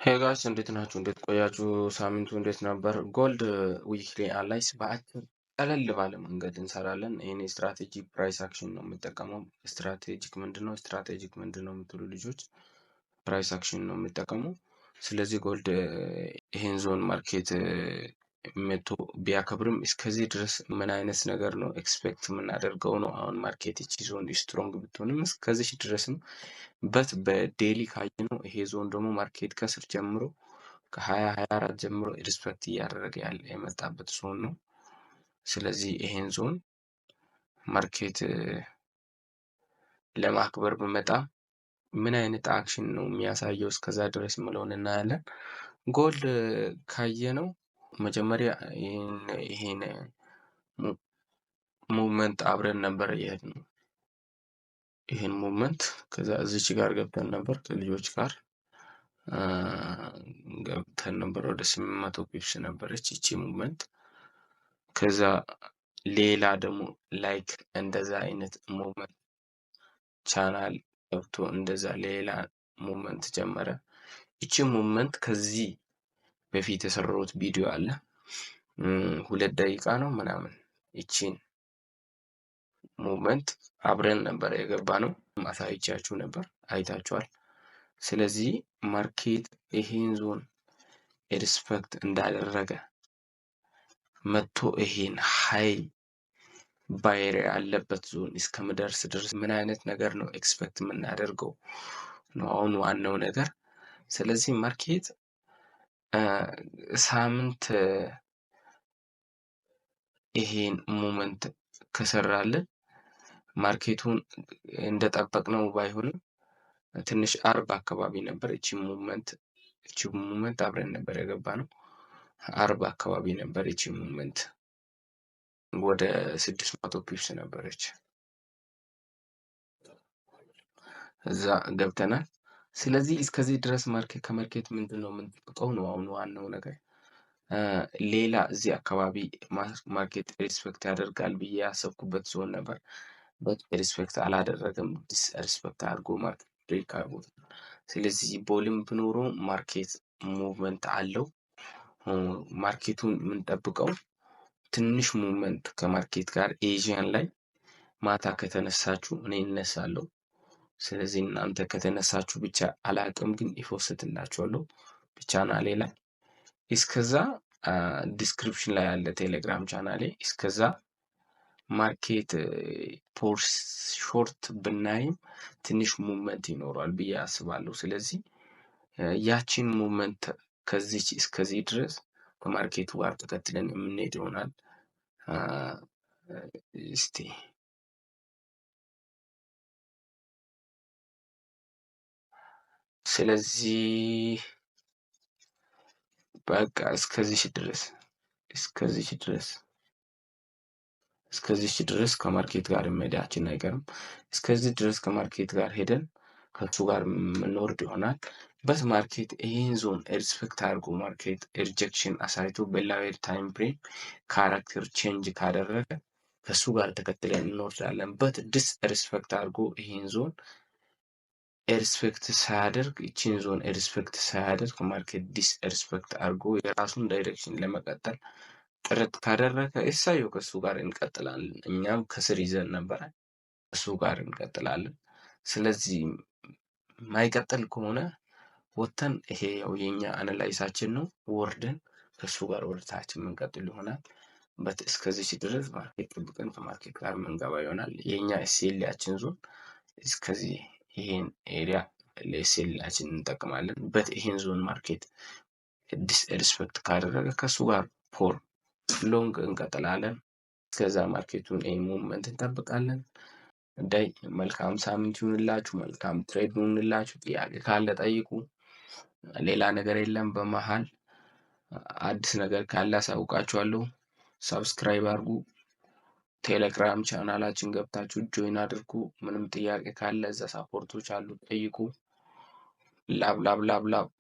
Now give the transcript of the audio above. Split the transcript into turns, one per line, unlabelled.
Hey guys፣ እንዴት ናችሁ? እንዴት ቆያችሁ? ሳምንቱ እንዴት ነበር? Gold weekly analysis በአጭር ቀለል ባለ መንገድ እንሰራለን። ይህን strategy price action ነው የምጠቀመው። Strategic ምንድን ነው? Strategic ምንድን ነው የምትሉ ልጆች፣ price action ነው የምጠቀመው። ስለዚህ gold ይሄን zone market መቶ ቢያከብርም እስከዚህ ድረስ ምን አይነት ነገር ነው expect የምናደርገው ነው። አሁን market ይቺ zone strong ብትሆንም እስከዚህ ድረስም but በ daily ካየነው ይሄ ዞን ደግሞ market ከስር ጀምሮ ከ2024 ጀምሮ respect እያደረገ ያለ የመጣበት ዞን ነው። ስለዚህ ይሄን zone market ለማክበር ብመጣ ምን አይነት action ነው የሚያሳየው እስከዛ ድረስ ምለውን እናያለን። Gold ካየነው መጀመሪያ ይሄን movement አብረን ነበር የሄድነው። ይሄን movement ከዛ እዚች ጋር ገብተን ነበር፣ ከልጆች ጋር ገብተን ነበር። ወደ 800 pips ነበረች ይቺ movement። ከዛ ሌላ ደግሞ like እንደዛ አይነት movement channel ገብቶ እንደዛ ሌላ movement ጀመረ። ይቺ movement ከዚህ በፊት የሰራሁት ቪዲዮ አለ፣ 2 ደቂቃ ነው ምናምን። ይቺን movement አብረን ነበር የገባነው፣ አሳይቻችሁ ነበር፣ አይታችኋል። ስለዚህ market ይሄን zone respect እንዳደረገ መጥቶ ይሄን high buyer ያለበት ዞን እስከምደርስ ድረስ ምን አይነት ነገር ነው expect የምናደርገው ነው አሁን ዋናው ነገር። ስለዚህ market ሳምንት ይሄን movement ከሰራልን market ኡን እንደጠበቅነው ባይሆንም ትንሽ አርብ አካባቢ ነበር እቺ movement አብረን ነበር የገባነው። አርብ አካባቢ ነበር እቺ movement፣ ወደ 600 pips ነበረች፣ እዛ ገብተናል። ስለዚህ እስከዚህ ድረስ market ከ market ምንድን ነው የምንጠብቀው ነው አሁን ዋናው ነገር። ሌላ እዚህ አካባቢ market respect ያደርጋል ብዬ ያሰብኩበት ዞን ነበር። But respect አላደረገም። Disrespect አድርጎ market break አድርጎታል። ስለዚህ volume ቢኖረው market movement አለው። Market ኡን የምንጠብቀው ትንሽ movement ከ market ጋር Asian ላይ ማታ ከተነሳችሁ፣ እኔ እነሳለሁ። ስለዚህ እናንተ ከተነሳችሁ ብቻ አላቅም፣ ግን ይ post ላችኋለሁ ቻናሌ ላይ። እስከዛ description ላይ ያለ ቴሌግራም ቻናሌ። እስከዛ market for short ብናይም ትንሽ movement ይኖረዋል ብዬ አስባለሁ። ስለዚህ ያቺን movement ከዚች እስከዚህ ድረስ ከ market ኡ ጋር ተከትለን የምንሄድ ይሆናል። እስቲ ስለዚህ በቃ እስከዚች ድረስ ከ market ጋር መሄዳችን አይቀርም። እስከዚህ ድረስ ከ market ጋር ሄደን ከሱ ጋር የምንወርድ ይሆናል። But market ይህን zone respect አድርጎ market rejection አሳይቶ በ lower time frame character change ካደረገ ከሱ ጋር ተከትለን እንወርዳለን። But disrespect አድርጎ ይህን zone respect ሳያደርግ፣ ይቺን zone respect ሳያደርግ market disrespect አድርጎ የራሱን direction ለመቀጠል ጥረት ካደረገ እሳየው፣ ከሱ ጋር እንቀጥላለን። እኛም ከስር ይዘን ነበረ፣ ከሱ ጋር እንቀጥላለን። ስለዚህ ማይቀጥል ከሆነ ወጥተን፣ ይሄ ያው የኛ analysis ኣችን ነው፣ ወርደን ከሱ ጋር ወደታችን የምንቀጥል ይሆናል። But እስከዚች ድረስ market ጠብቀን ከ market ጋር የምንገባ ይሆናል። የኛ SL ኣችን zone እስከዚህ ይሄን area ለ SL ኣችን እንጠቀማለን። But ይሄን zone market disrespect ካደረገ ከሱ ጋር for long እንቀጥላለን። እስከዛ market ኡን ይሄን movement እንጠብቃለን። ዳይ መልካም ሳምንት ይሁንላችሁ። መልካም trade ይሁንላችሁ። ጥያቄ ካለ ጠይቁ። ሌላ ነገር የለም። በመሀል አዲስ ነገር ካለ አሳውቃችኋለሁ። Subscribe አድርጉ። ቴሌግራም ቻናላችን ገብታችሁ join አድርጉ። ምንም ጥያቄ ካለ እዛ support ኦች አሉ፣ ጠይቁ። Love, love, love, love.